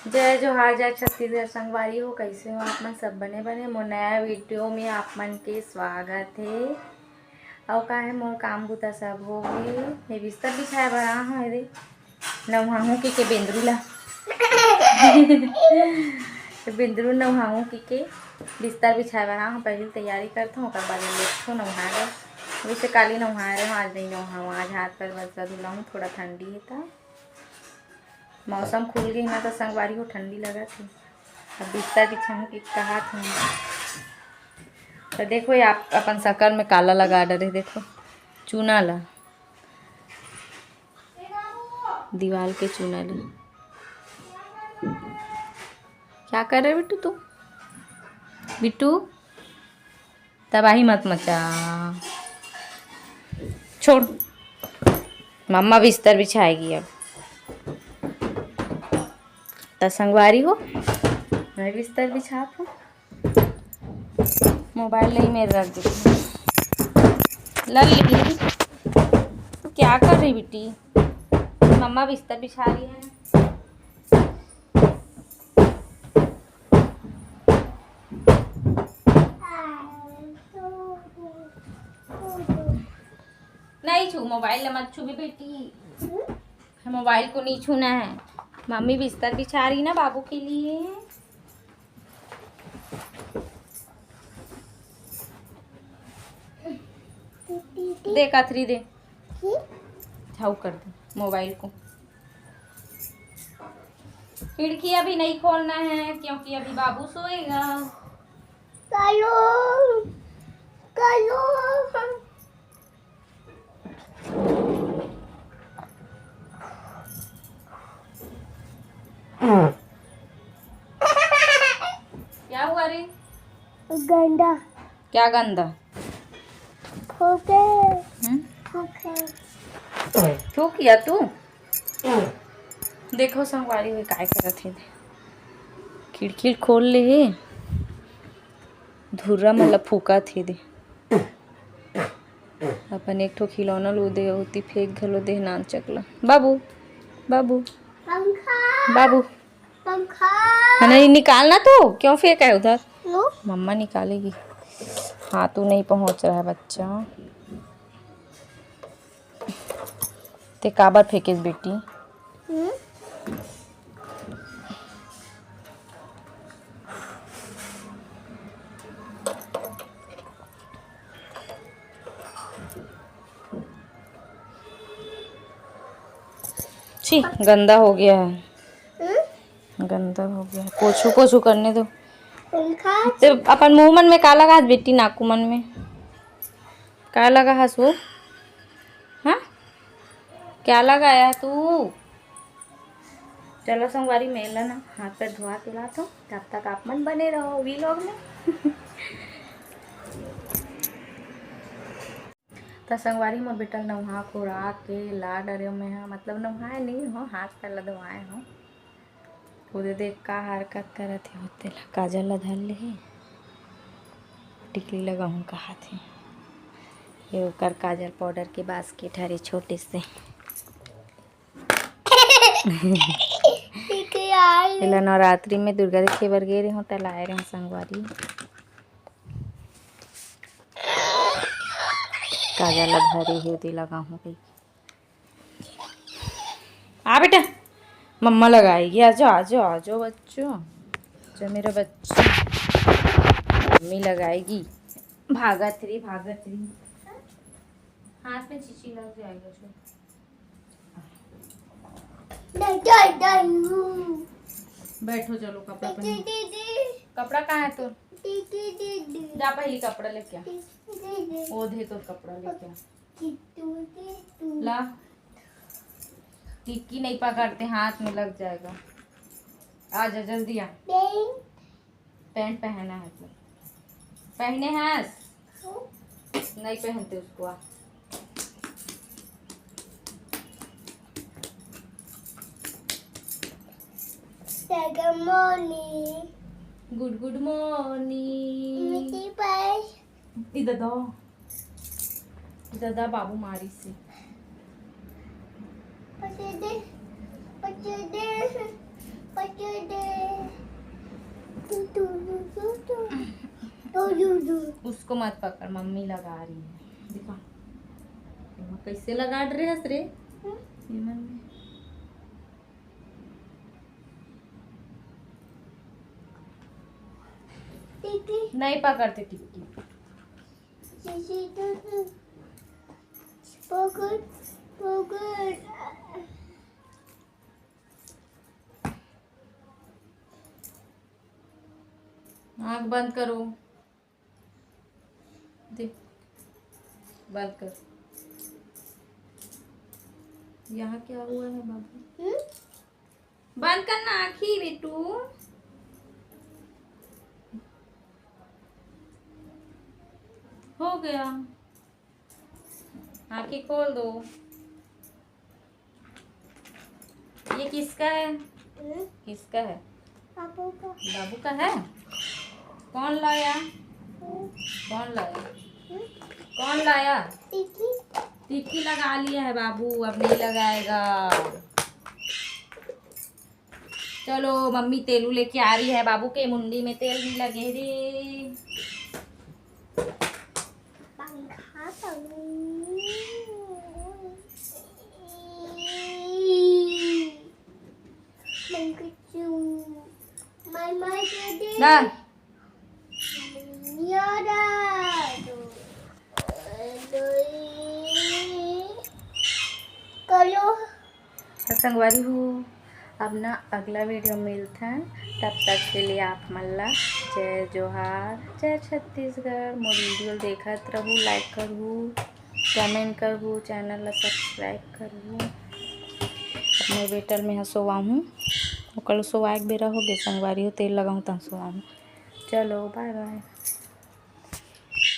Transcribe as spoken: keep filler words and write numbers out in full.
जय जोहार, जय छत्तीसगढ़ संगवारी हो, कइसे हो आप मन? सब बने बने। मोर नया वीडियो में आप मन के स्वागत हे। अउ का हे, मोर काम बूता सब हो गे। मैं बिस्तर बिछाए बर आ हूँ रे, नहाहूँ कि के बेंदरू ला। बेंदरू नहाहूँ कि के बिस्तर बिछाए बर आ हूँ। पहले तैयारी करथों, ओकर बाद में लेटथों नहाए बर। वैसे काली नहाए रहे हूँ, आज नहीं नहाऊँ। आज हाथ पैर बस धुलाहूँ, थोड़ा ठंडी हे त। मौसम खुल गे ना, तो संगवारी हो, ठंडी लगत हे। अब बिस्तर बिछाहूँ कि कहात हूँ। तो देखो, ये आप अपन शकल में काला लगा डरे, देखो, चूना ला, दीवाल के चूना ला। क्या कर रहे बिट्टू तू? बिट्टू, तबाही मत मचा। छोड़, मम्मा बिस्तर बिछाएगी अब। त संगवारी हो, मैं बिस्तर बिछात हूँ। मोबाइल नहीं मेरे रख देती। लल्ली, तू क्या कर रही बेटी? मम्मा बिस्तर बिछा रही है। नहीं छू, मोबाइल मत छू भी बेटी, मोबाइल को नहीं छूना है। मम्मी बिस्तर बिछा रही ना बाबू के लिए। दे कथरी दे, झाऊ कर दे मोबाइल को। खिड़की अभी नहीं खोलना है क्योंकि अभी बाबू सोएगा। कालो, कालो। क्या हुआ रे? गंदा। क्या गंदा? खोके। हम्म? खोके। क्यों किया तू? देखो संगवारी हो काय करत हे, खिड़की खोल ले हे, धुर्रा मन ल फूकत हे दे। अपन एक ठो खिलौना लो दे, ओती फेंक घलो दे नान चकला। बाबू, बाबू, पंखा। बाबू। पंखा। है ना, ये निकालना तो, क्यों फेंका है उधर? लो। मम्मा निकालेगी। हाथ तो नहीं पहुंच रहा है बच्चा। ते काबर फेंकेस बेटी? हम्म? छी, गंदा हो गया है। हम्म? गंदा हो गया है। पोछू, पोछू करने दो। पंखा। ते अपन मुंह मन में का लगा बेटी, नाकू मन में? का लगा हस वो? हाँ, क्या लगाया तू? चलो संगवारी, मैं ला ना हाथ पैर धोआ के लात हूँ, तब तक आप मन बने रहो vlog में। त संगवारी, मोर बेटा ल नहा खोरा के ला डरे मैं हा, मतलब नहाए नहीं हो, हाथ पैर ला धोआए हो। ओदे देख का हरकत करत हे, ओते ला काजल ला धर ले हे, टिकली लगाहूँ कहात हे। ये ओकर काजल पाउडर के बास्केट हरे छोटे से। एला नवरात्रि में दुर्गा देखे बर गे रेहेंव, त लाए रेहेंव संगवारी। काजल ला धरे हे, ओदे लगाहूँ कहिके। आ बेटा, मम्मा लगाएगी। आजा, आजा, आजा बच्चों, आजा मेरा बच्चा, मम्मी लगाएगी। भागत रे, भागत रे, हाथ में चीची लग जाएगा। बैठो, चलो, कपड़ा पहन। कपड़ा कहाँ है तोर? जा पहले कपड़ा लेके आ। वो दे तोर कपड़ा लेके आ। ला, टिक्की नहीं पकड़ते, हाथ में लग जाएगा। आ जा, जल्दी आ। पैंट पहना है तो। पहने हस? नहीं पहनते उसको, आ। Good morning। Good, good morning। मीठी पाई। इधर दो। इधर दा बाबू मारी से। पचे दे, पचे दे, पचे दे। तू, तू, तू, तू, तू। तू, तू, तू। उसको मत पकड़, मम्मी लगा रही है। देखो, एमा कैसे लगा रहे हस रे? हम्म। ये मन में। टिक्की। नहीं पकड़ते टिक्की। जैसे तो, तो पकड़, पकड़। आँख बंद करो। दे, बंद कर। यहाँ क्या हुआ है बाबू? हम्म? बंद करना आँखी बेटू। हो गया, आँखी खोल दो। ये किसका है? हम्म? किसका है? बाबू का। बाबू का है? कौन लाया? हम्म। कौन लाया? हम्म? कौन लाया? टिक्की। टिक्की लगा लिया है बाबू, अब नहीं लगाएगा। चलो, मम्मी तेलू लेके आ रही है, बाबू के मुंडी में तेल नहीं लगे रे। पंखा चालू। मंगचू। माय, माय, दे दे। ना। यार, दो, दो, करो। तो संगवारी हो, अब ना अगला वीडियो मिलथन, तब तक के लिए आप मन ला जय जोहार, जय छत्तीसगढ़। मोर वीडियो देखत रहू, लाइक करहू, कमेंट करहू, चैनल ला सब्सक्राइब करहू। अपने बेटा ल में ह सोवाहूँ, ओकर सोवाए के बेरा होगे संगवारी हो, तेल लगाहूँ तहन सोवाहूँ। चलो, बाय बाय।